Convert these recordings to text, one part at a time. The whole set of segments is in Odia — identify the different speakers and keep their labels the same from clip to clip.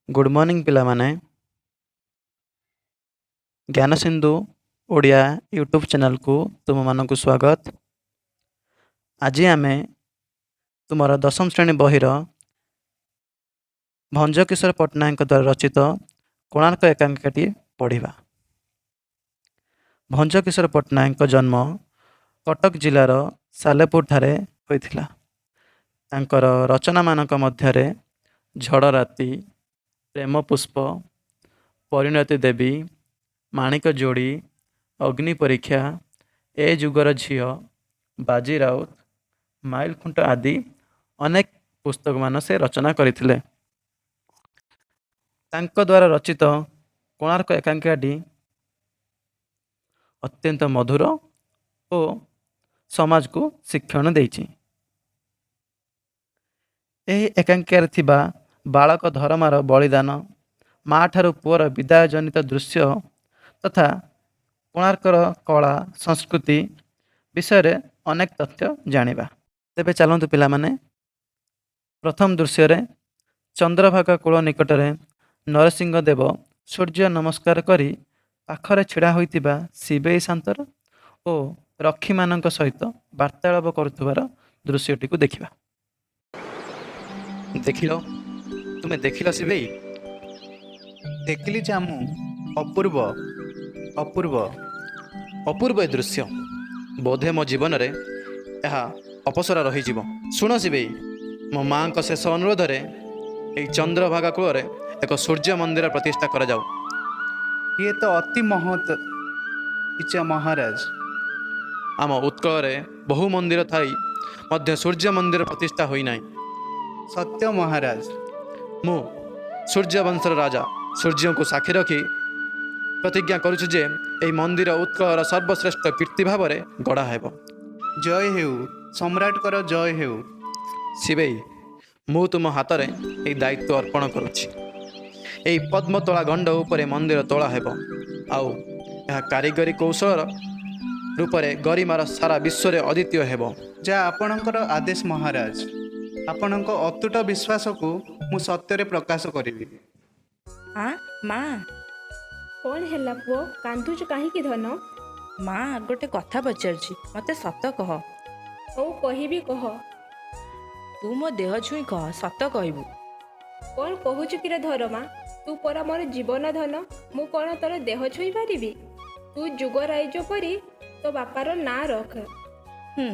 Speaker 1: ଗୁଡ଼୍ ମର୍ଣ୍ଣିଂ ପିଲାମାନେ। ଜ୍ଞାନସିନ୍ଧୁ ଓଡ଼ିଆ ୟୁଟ୍ୟୁବ୍ ଚ୍ୟାନେଲ୍କୁ ତୁମମାନଙ୍କୁ ସ୍ୱାଗତ। ଆଜି ଆମେ ତୁମର ଦଶମ ଶ୍ରେଣୀ ବହିର ଭଞ୍ଜକିଶୋର ପଟ୍ଟନାୟକଙ୍କ ଦ୍ୱାରା ରଚିତ କୋଣାର୍କ ଏକାଙ୍କିକାଟି ପଢ଼ିବା। ଭଞ୍ଜକିଶୋର ପଟ୍ଟନାୟକଙ୍କ ଜନ୍ମ କଟକ ଜିଲ୍ଲାର ସାଲେପୁରଠାରେ ହୋଇଥିଲା। ତାଙ୍କର ରଚନାମାନଙ୍କ ମଧ୍ୟରେ ଝଡ଼ ରାତି, ପ୍ରେମ ପୁଷ୍ପ, ପରିଣତି ଦେବୀ, ମାଣିକ ଯୋଡ଼ି, ଅଗ୍ନି ପରୀକ୍ଷା, ଏ ଯୁଗର ଝିଅ, ବାଜି ରାଉତ, ମାଇଲଖୁଣ୍ଟ ଆଦି ଅନେକ ପୁସ୍ତକମାନ ସେ ରଚନା କରିଥିଲେ। ତାଙ୍କ ଦ୍ୱାରା ରଚିତ କୋଣାର୍କ ଏକାଙ୍କିକାଟି ଅତ୍ୟନ୍ତ ମଧୁର ଓ ସମାଜକୁ ଶିକ୍ଷଣ ଦେଇଛି। ଏହି ଏକାଙ୍କିକାରେ ଥିବା ବାଳକ ଧରମାର ବଳିଦାନ, ମାଆଠାରୁ ପୁଅର ବିଦାୟ ଜନିତ ଦୃଶ୍ୟ ତଥା କୋଣାର୍କର କଳା ସଂସ୍କୃତି ବିଷୟରେ ଅନେକ ତଥ୍ୟ ଜାଣିବା। ତେବେ ଚାଲନ୍ତୁ ପିଲାମାନେ, ପ୍ରଥମ ଦୃଶ୍ୟରେ ଚନ୍ଦ୍ରଭାଗା କୂଳ ନିକଟରେ ନରସିଂହ ଦେବ ସୂର୍ଯ୍ୟ ନମସ୍କାର କରି ପାଖରେ ଛିଡ଼ା ହୋଇଥିବା ଶିବେଇ ସାନ୍ତର ଓ ରକ୍ଷୀମାନଙ୍କ ସହିତ ବାର୍ତ୍ତାଳାପ କରୁଥିବାର ଦୃଶ୍ୟଟିକୁ ଦେଖିବା। ଦେଖିଲ, ତୁମେ ଦେଖିଲ ଶିବେଇ?
Speaker 2: ଦେଖିଲି ଜାମୁ, ଅପୂର୍ବ, ଅପୂର୍ବ।
Speaker 1: ଅପୂର୍ବ ଏ ଦୃଶ୍ୟ। ବୋଧେ ମୋ ଜୀବନରେ ଏହା ଅପସରା ରହିଯିବ। ଶୁଣ ଶିବେଇ, ମୋ ମାଆଙ୍କ ଶେଷ ଅନୁରୋଧରେ ଏହି ଚନ୍ଦ୍ରଭାଗା କୂଳରେ ଏକ ସୂର୍ଯ୍ୟ ମନ୍ଦିର ପ୍ରତିଷ୍ଠା କରାଯାଉ।
Speaker 2: ଇଏ ତ ଅତି ମହତ୍ ଇଚ୍ଛା ମହାରାଜ।
Speaker 1: ଆମ ଉତ୍କଳରେ ବହୁ ମନ୍ଦିର ଥାଇ ମଧ୍ୟ ସୂର୍ଯ୍ୟ ମନ୍ଦିର ପ୍ରତିଷ୍ଠା ହୋଇନାହିଁ।
Speaker 2: ସତ୍ୟ ମହାରାଜ।
Speaker 1: ମୁଁ ସୂର୍ଯ୍ୟବଂଶର ରାଜା ସୂର୍ଯ୍ୟଙ୍କୁ ସାକ୍ଷୀ ରଖି ପ୍ରତିଜ୍ଞା କରୁଛି ଯେ ଏହି ମନ୍ଦିର ଉତ୍କଳର ସର୍ବଶ୍ରେଷ୍ଠ କୀର୍ତ୍ତି ଭାବରେ ଗଢ଼ା ହେବ।
Speaker 2: ଜୟ ହେଉ, ସମ୍ରାଟଙ୍କର ଜୟ ହେଉ।
Speaker 1: ଶିବେଇ, ମୁଁ ତୁମ ହାତରେ ଏହି ଦାୟିତ୍ୱ ଅର୍ପଣ କରୁଛି। ଏହି ପଦ୍ମତୋଳା ଗଣ୍ଡ ଉପରେ ମନ୍ଦିର ତୋଳା ହେବ, ଆଉ ଏହା କାରିଗରୀ କୌଶଳର ରୂପରେ ଗରିମାର ସାରା ବିଶ୍ୱରେ ଅଦ୍ୱିତୀୟ ହେବ।
Speaker 2: ଯାହା ଆପଣଙ୍କର ଆଦେଶ ମହାରାଜ। ଆପଣଙ୍କ ଅତୁଟ ବିଶ୍ୱାସକୁ ମୁଁ ସତ୍ୟରେ ପ୍ରକାଶ କରିବି।
Speaker 3: ଆଁ ମା।
Speaker 4: କ'ଣ ହେଲା ପୁଅ, କାନ୍ଦୁଛୁ କାହିଁକି ଧନ?
Speaker 3: ମା, ଗୋଟେ କଥା ପଚାରୁଛି, ମୋତେ ସତ କହ।
Speaker 4: ହଉ, କହିବି, କହ।
Speaker 3: ତୁ ମୋ ଦେହ ଛୁଇଁ କହ, ସତ କହିବୁ।
Speaker 4: କ'ଣ କହୁଛୁ କିରେ ଧରମା? ତୁ ପରା ମୋର ଜୀବନ ଧନ, ମୁଁ କ'ଣ ତୋର ଦେହ ଛୁଇଁ ପାରିବି? ତୁ ଯୁଗ ରାଇଜ ପରି ତୋ ବାପାର ନାଁ ରଖ।
Speaker 3: ହୁଁ,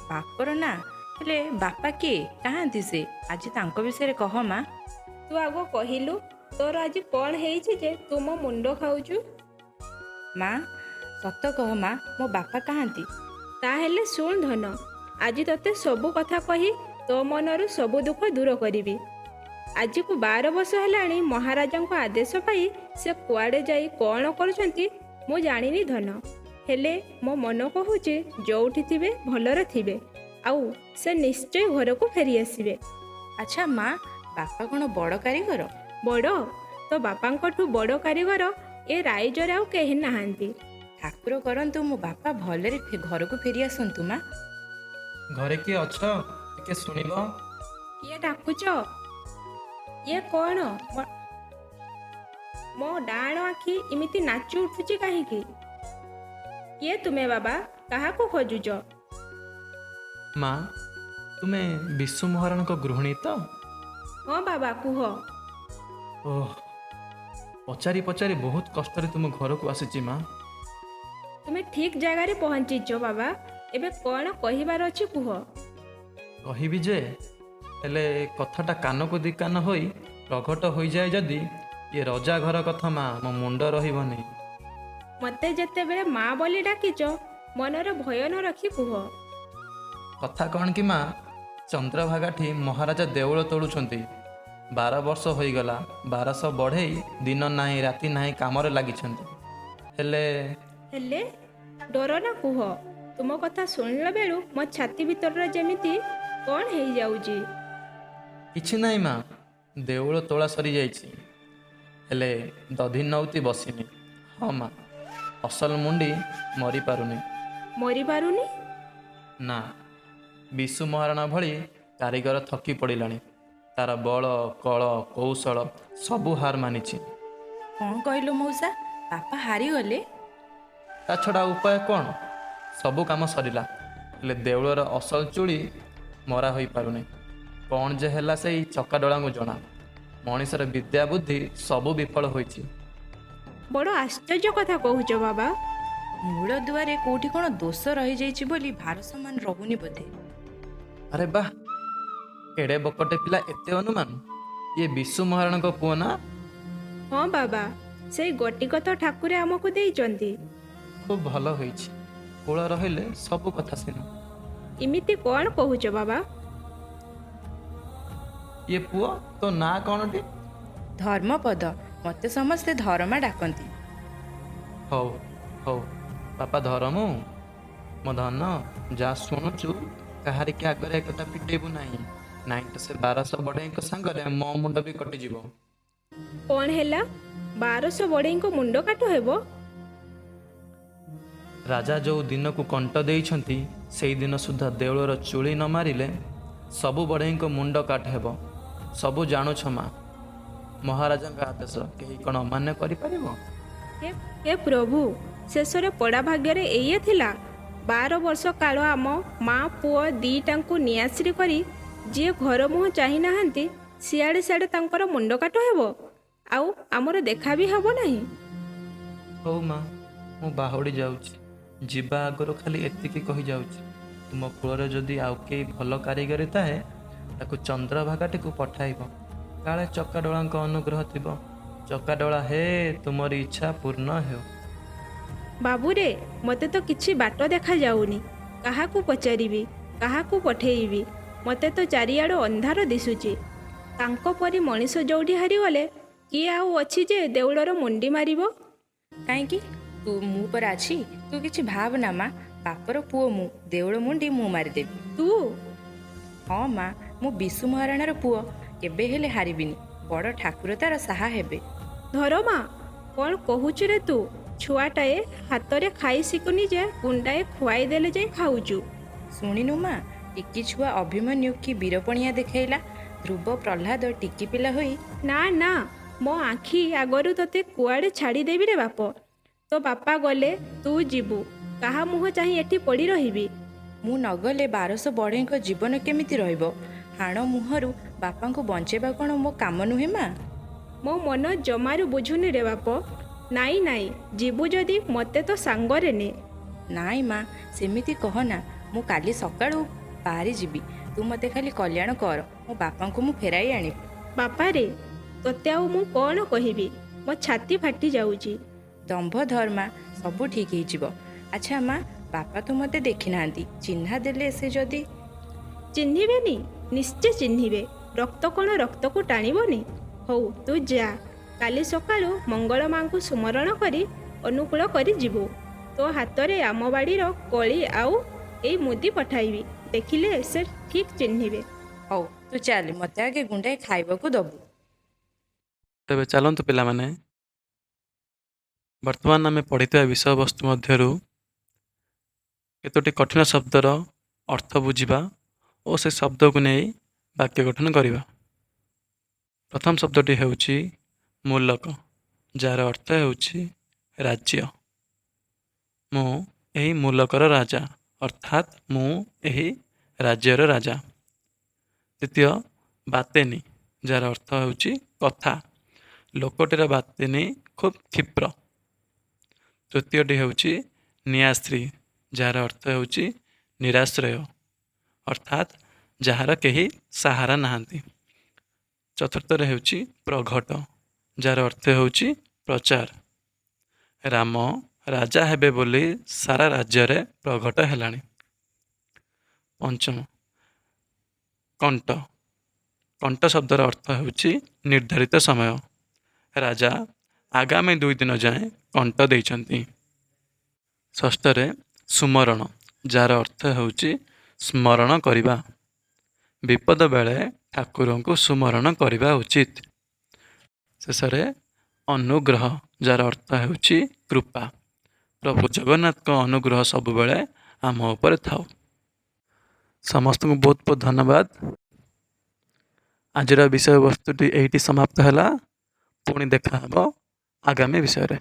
Speaker 3: ବାପର ନାଁ? ହେଲେ ବାପା କିଏ, କାହାନ୍ତି ସେ? ଆଜି ତାଙ୍କ ବିଷୟରେ କହ ମା।
Speaker 4: ତୁ ଆଗ କହିଲୁ, ତୋର ଆଜି କ'ଣ ହେଇଛି ଯେ ତୁ ମୋ ମୁଣ୍ଡ ଖାଉଛୁ?
Speaker 3: ମା, ସତ କହ ମା, ମୋ ବାପା କାହାନ୍ତି?
Speaker 4: ତାହେଲେ ଶୁଣ ଧନ, ଆଜି ତୋତେ ସବୁ କଥା କହି ତୋ ମନରୁ ସବୁ ଦୁଃଖ ଦୂର କରିବି। ଆଜିକୁ 12 ବର୍ଷ ହେଲାଣି ମହାରାଜାଙ୍କ ଆଦେଶ ପାଇ ସେ କୁଆଡ଼େ ଯାଇ କ'ଣ କରୁଛନ୍ତି ମୁଁ ଜାଣିନି ଧନ। ହେଲେ ମୋ ମନ କହୁଛି ଯୋଉଠି ଥିବେ ଭଲରେ ଥିବେ, ଆଉ ସେ ନିଶ୍ଚୟ ଘରକୁ ଫେରି ଆସିବେ।
Speaker 3: ଆଚ୍ଛା ମା, ବାପା କ'ଣ ବଡ଼ କାରିଗର?
Speaker 4: ବଡ଼? ତୋ ବାପାଙ୍କଠୁ ବଡ଼ କାରିଗର ଏ ରାଇଜରେ ଆଉ କେହି ନାହାନ୍ତି।
Speaker 3: ଠାକୁର କରନ୍ତୁ ମୋ ବାପା ଭଲରେ ଘରକୁ ଫେରି ଆସନ୍ତୁ ମା।
Speaker 1: ଘରେ କିଏ ଅଛ, ଟିକେ ଶୁଣିବ?
Speaker 4: କିଏ ଡାକୁଛ? ଇଏ କ'ଣ, ମୋ ଡାହାଣ ଆଖି ଏମିତି ନାଚି ଉଠୁଛି କାହିଁକି? କିଏ ତୁମେ ବାବା, କାହାକୁ ଖୋଜୁଛ?
Speaker 1: ମା, ତୁମେ ବିଶୁ ମହାରଣାଙ୍କ ଗୃହିଣୀ ତ?
Speaker 4: ହଁ ବାବା, କୁହ।
Speaker 1: ଓହ, ପଚାରି ପଚାରି ବହୁତ କଷ୍ଟରେ ତୁମ ଘରକୁ ଆସିଛି ମା।
Speaker 4: ତୁମେ ଠିକ୍ ଜାଗାରେ ପହଞ୍ଚିଛ ବାବା। ଏବେ କ'ଣ କହିବାର ଅଛି କୁହ।
Speaker 1: କହିବି ଯେ, ହେଲେ କଥାଟା କାନକୁ ଦି କାନ ହୋଇ ପ୍ରଘଟ ହୋଇଯାଏ ଯଦି, ଇଏ ରଜା ଘର କଥା ମା, ମୋ ମୁଣ୍ଡ ରହିବନି।
Speaker 4: ମୋତେ ଯେତେବେଳେ ମା ବୋଲି ଡାକିଛ, ମନରେ ଭୟ ନ ରଖି କୁହ।
Speaker 1: କଥା କ'ଣ କି ମା, ଚନ୍ଦ୍ରଭାଗାଠି ମହାରାଜା ଦେଉଳ ତୋଳୁଛନ୍ତି। 12 ବର୍ଷ ହୋଇଗଲା, 1200 ବଢ଼େଇ ଦିନ ନାହିଁ ରାତି ନାହିଁ କାମରେ ଲାଗିଛନ୍ତି। ହେଲେ
Speaker 4: ହେଲେ ଡର ନା, କୁହ। ତୁମ କଥା ଶୁଣିଲା ବେଳୁ ମୋ ଛାତି ଭିତରରେ ଯେମିତି କ'ଣ ହେଇଯାଉଛି।
Speaker 1: କିଛି ନାହିଁ ମା, ଦେଉଳ ତୋଳା ସରିଯାଇଛି, ହେଲେ ଦଧି ନଉତି ବସିନି। ହଁ ମା, ଅସଲ ମୁଣ୍ଡି ମରିପାରୁନି।
Speaker 4: ମରିପାରୁନି?
Speaker 1: ନା, ବିଶୁ ମହାରଣା ଭଳି କାରିଗର ଥକି ପଡ଼ିଲାଣି। ତାର ବଳ, କଳ, କୌଶଳ ସବୁ ହାର ମାନିଛି।
Speaker 3: କ'ଣ କହିଲୁ ମଉସା, ବାପା ହାରିଗଲେ?
Speaker 1: ତା ଛଡ଼ା ଉପାୟ କ'ଣ? ସବୁ କାମ ସରିଲା, ହେଲେ ଦେଉଳର ଅସଲ ଚୁଳି ମରା ହୋଇପାରୁନି। କ'ଣ ଯେ ହେଲା ସେଇ ଚକାଡୋଳାଙ୍କୁ ଜଣା। ମଣିଷର ବିଦ୍ୟା ବୁଦ୍ଧି ସବୁ ବିଫଳ ହୋଇଛି।
Speaker 4: ବଡ଼ ଆଶ୍ଚର୍ଯ୍ୟ କଥା କହୁଛ ବାବା।
Speaker 3: ମୂଳ ଦୁଆରେ କୋଉଠି କ'ଣ ଦୋଷ ରହିଯାଇଛି ବୋଲି ଭାର ସମାନ ରହୁନି ବୋଧେ।
Speaker 1: ଆରେ ବାଃ, ଏଡ଼େ ବକଟେ ପିଲା, ଏତେ ଅନୁମାନ! ଇଏ ବିଶୁ ମହାରଣାଙ୍କ ପୁଅ ନା?
Speaker 4: ହଁ ବାବା, ସେଇ ଗୋଟିକ ତ ଠାକୁରେ ଆମକୁ ଦେଇଛନ୍ତି।
Speaker 1: ଖୁବ୍ ଭଲ ହୋଇଛି। କୁଳ ରହିଲେ ସବୁ କଥା ସିନା।
Speaker 4: ଏମିତି କ'ଣ କହୁଛ ବାବା?
Speaker 1: ଇଏ ପୁଅ, ତୋ ନାଁ କ'ଣଟି?
Speaker 3: ଧର୍ମପଦ। ମୋତେ ସମସ୍ତେ ଧରମା ଡାକନ୍ତି।
Speaker 1: ହଉ ହଉ ବାପା ଧରମୁ, ମୋ ଧନ, ଯାହା ଶୁଣୁଛୁ କାହାରିକି ଆଗରେ ଏକଥା ଫିଟେଇବୁ ନାହିଁ। ନାଇଁ ତ ସେ 1200 ବଢ଼େଇଙ୍କ ସାଙ୍ଗରେ ମୋ ମୁଣ୍ଡ ବି କଟିଯିବ।
Speaker 4: କ'ଣ ହେଲା? 1200 ବଢ଼େଇଙ୍କ ମୁଣ୍ଡ କାଟ ହେବ?
Speaker 1: ରାଜା ଯେଉଁ ଦିନକୁ କଣ୍ଟ ଦେଇଛନ୍ତି, ସେଇଦିନ ସୁଦ୍ଧା ଦେଉଳର ଚୁଳି ନ ମାରିଲେ ସବୁ ବଢ଼େଇଙ୍କ ମୁଣ୍ଡ କାଟ ହେବ। ସବୁ ଜାଣୁଛ ମା, ମହାରାଜାଙ୍କ ଆଦେଶ କେହି କ'ଣ ଅମାନ୍ୟ କରିପାରିବ?
Speaker 4: ହେ ପ୍ରଭୁ, ଶେଷରେ ପଡ଼ା ଭାଗ୍ୟରେ ଏଇଆ ଥିଲା। 12 ବର୍ଷ କାଳ ଆମ ମା ପୁଅ ଦିଟାଙ୍କୁ ନିଆଶ୍ରୀ କରି ଯିଏ ଘର ମୁହଁ ଚାହିଁ ନାହାନ୍ତି, ସିଆଡ଼େ ସିଆଡ଼େ ତାଙ୍କର ମୁଣ୍ଡ କାଟ ହେବ, ଆଉ ଆମର ଦେଖା ବି ହେବ ନାହିଁ।
Speaker 1: ହଉ ମା, ମୁଁ ବାହୁଡ଼ି ଯାଉଛି। ଯିବା ଆଗରୁ ଖାଲି ଏତିକି କହିଯାଉଛି, ତୁମ କୂଳରେ ଯଦି ଆଉ କେହି ଭଲ କାରିଗରୀ ଥାଏ, ତାକୁ ଚନ୍ଦ୍ରଭାଗାଟିକୁ ପଠାଇବ। କାଳେ ଚକାଡୋଳାଙ୍କ ଅନୁଗ୍ରହ ଥିବ। ଚକାଡୋଳା ହେ, ତୁମରି ଇଚ୍ଛା ପୂର୍ଣ୍ଣ ହେଉ।
Speaker 4: ବାବୁରେ, ମୋତେ ତ କିଛି ବାଟ ଦେଖାଯାଉନି। କାହାକୁ ପଚାରିବି, କାହାକୁ ପଠେଇବି? ମୋତେ ତ ଚାରିଆଡ଼ୁ ଅନ୍ଧାର ଦିଶୁଛି। ତାଙ୍କ ପରି ମଣିଷ ଯୋଉଠି ହାରିଗଲେ, କିଏ ଆଉ ଅଛି ଯେ ଦେଉଳର ମୁଣ୍ଡି ମାରିବ?
Speaker 3: କାହିଁକି, ତୁ ମୁଁ ପରା ଅଛି। ତୁ କିଛି ଭାବ ନା ମା, ବାପର ପୁଅ ମୁଁ, ଦେଉଳ ମୁଣ୍ଡି ମୁଁ ମାରିଦେବି।
Speaker 4: ତୁ?
Speaker 3: ହଁ ମା, ମୁଁ ବିଶୁ ମହାରଣାର ପୁଅ, କେବେ ହେଲେ ହାରିବିନି। ବଡ଼ ଠାକୁର ତାର ସାହା ହେବେ।
Speaker 4: ଧରମା, କ'ଣ କହୁଛୁ ରେ ତୁ? ଛୁଆଟାଏ ହାତରେ ଖାଇ ଶିଖୁନି ଯେ ଗୁଣ୍ଡାଏ ଖୁଆଇ ଦେଲେ ଯାଇ ଖାଉଛୁ।
Speaker 3: ଶୁଣିନୁ ମା, ଟିକି ଛୁଆ ଅଭିମନ୍ୟୁ କି ବୀରପଣିଆ ଦେଖାଇଲା। ଧ୍ରୁବ ପ୍ରହ୍ଲାଦ ଟିକି ପିଲା ହୋଇ
Speaker 4: ନା ନା, ମୋ ଆଖି ଆଗରୁ ତୋତେ କୁଆଡ଼େ ଛାଡ଼ିଦେବି ରେ ବାପ। ତୋ ବାପା ଗଲେ ତୁ ଯିବୁ, କାହା ମୁହଁ ଚାହିଁ ଏଠି ପଡ଼ି ରହିବି?
Speaker 3: ମୁଁ ନଗଲେ 1200 ବଢ଼େଇଙ୍କ ଜୀବନ କେମିତି ରହିବ? ହାଣ ମୁହଁରୁ ବାପାଙ୍କୁ ବଞ୍ଚେଇବା କ'ଣ ମୋ କାମ ନୁହେଁ ମା?
Speaker 4: ମୋ ମନ ଜମାରୁ ବୁଝୁନି ରେ ବାପ। ନାଇଁ ନାଇଁ, ଯିବୁ ଯଦି ମୋତେ ତ ସାଙ୍ଗରେ ନେ।
Speaker 3: ନାଇଁ ମା, ସେମିତି କହନା। ମୁଁ କାଲି ସକାଳୁ ବାହାରି ଯିବି। ତୁ ମୋତେ ଖାଲି କଲ୍ୟାଣ କର, ମୋ ବାପାଙ୍କୁ ମୁଁ ଫେରାଇ ଆଣିବି।
Speaker 4: ବାପାରେ, ତୋତେ ଆଉ ମୁଁ କ'ଣ କହିବି? ମୋ ଛାତି ଫାଟି ଯାଉଛି।
Speaker 3: ଦମ୍ଭ ଧର୍ମା, ସବୁ ଠିକ୍ ହେଇଯିବ। ଆଚ୍ଛା ମା, ବାପା ତ ମୋତେ ଦେଖିନାହାନ୍ତି, ଚିହ୍ନା ଦେଲେ ସେ ଯଦି
Speaker 4: ଚିହ୍ନିବେନି? ନିଶ୍ଚେ ଚିହ୍ନିବେ। ରକ୍ତ କ'ଣ ରକ୍ତକୁ ଟାଣିବନି? ହଉ ତୁ ଯା, କାଲି ସକାଳୁ ମଙ୍ଗଳ ମାଙ୍କୁ ସୁମରଣ କରି ଅନୁକୂଳ କରି ଯିବୁ। ତୋ ହାତରେ ଆମ ବାଡ଼ିର କଳି ଆଉ ଏଇ ମୁଦି ପଠାଇବି, ଦେଖିଲେ ସେ ଠିକ୍ ଚିହ୍ନିବେ।
Speaker 3: ହଉ ତୁ ଚାଲେ, ମୋତେ ଆଗେ ଗୁଣ୍ଡାଏ ଖାଇବାକୁ ଦବୁ।
Speaker 1: ତେବେ ଚାଲନ୍ତୁ ପିଲାମାନେ, ବର୍ତ୍ତମାନ ଆମେ ପଢ଼ିଥିବା ବିଷୟବସ୍ତୁ ମଧ୍ୟରୁ କେତୋଟି କଠିନ ଶବ୍ଦର ଅର୍ଥ ବୁଝିବା ଓ ସେ ଶବ୍ଦକୁ ନେଇ ବାକ୍ୟ ଗଠନ କରିବା। ପ୍ରଥମ ଶବ୍ଦଟି ହେଉଛି ମୁଲକ, ଯାହାର ଅର୍ଥ ହେଉଛି ରାଜ୍ୟ। ମୁଁ ଏହି ମୁଲକର ରାଜା, ଅର୍ଥାତ୍ ମୁଁ ଏହି ରାଜ୍ୟର ରାଜା। ଦ୍ୱିତୀୟ ବାତେନି, ଯାହାର ଅର୍ଥ ହେଉଛି କଥା। ଲୋକଟିର ବାତେନି ଖୁବ୍ କ୍ଷିପ୍ର। ତୃତୀୟଟି ହେଉଛି ନିଆଶ୍ରୀ, ଯାହାର ଅର୍ଥ ହେଉଛି ନିରାଶ୍ରୟ, ଅର୍ଥାତ୍ ଯାହାର କେହି ସାହାରା ନାହାନ୍ତି। ଚତୁର୍ଥରେ ହେଉଛି ପ୍ରଘଟ, ଯାହାର ଅର୍ଥ ହେଉଛି ପ୍ରଚାର। ରାମ ରାଜା ହେବେ ବୋଲି ସାରା ରାଜ୍ୟରେ ପ୍ରଘଟ ହେଲାଣି। ପଞ୍ଚମ କଣ୍ଟ। କଣ୍ଟ ଶବ୍ଦର ଅର୍ଥ ହେଉଛି ନିର୍ଦ୍ଧାରିତ ସମୟ। ରାଜା ଆଗାମୀ 2 ଦିନ ଯାଏଁ କଣ୍ଟ ଦେଇଛନ୍ତି। ଷଷ୍ଠରେ ସୁମରଣ, ଯାହାର ଅର୍ଥ ହେଉଛି ସ୍ମରଣ କରିବା। ବିପଦ ବେଳେ ଠାକୁରଙ୍କୁ ସୁମରଣ କରିବା ଉଚିତ। ଶେଷରେ ଅନୁଗ୍ରହ, ଯାହାର ଅର୍ଥ ହେଉଛି କୃପା। ପ୍ରଭୁ ଜଗନ୍ନାଥଙ୍କ ଅନୁଗ୍ରହ ସବୁବେଳେ ଆମ ଉପରେ ଥାଉ। ସମସ୍ତଙ୍କୁ ବହୁତ ବହୁତ ଧନ୍ୟବାଦ। ଆଜିର ବିଷୟବସ୍ତୁଟି ଏଇଠି ସମାପ୍ତ ହେଲା। ପୁଣି ଦେଖା ହେବ ଆଗାମୀ ବିଷୟରେ।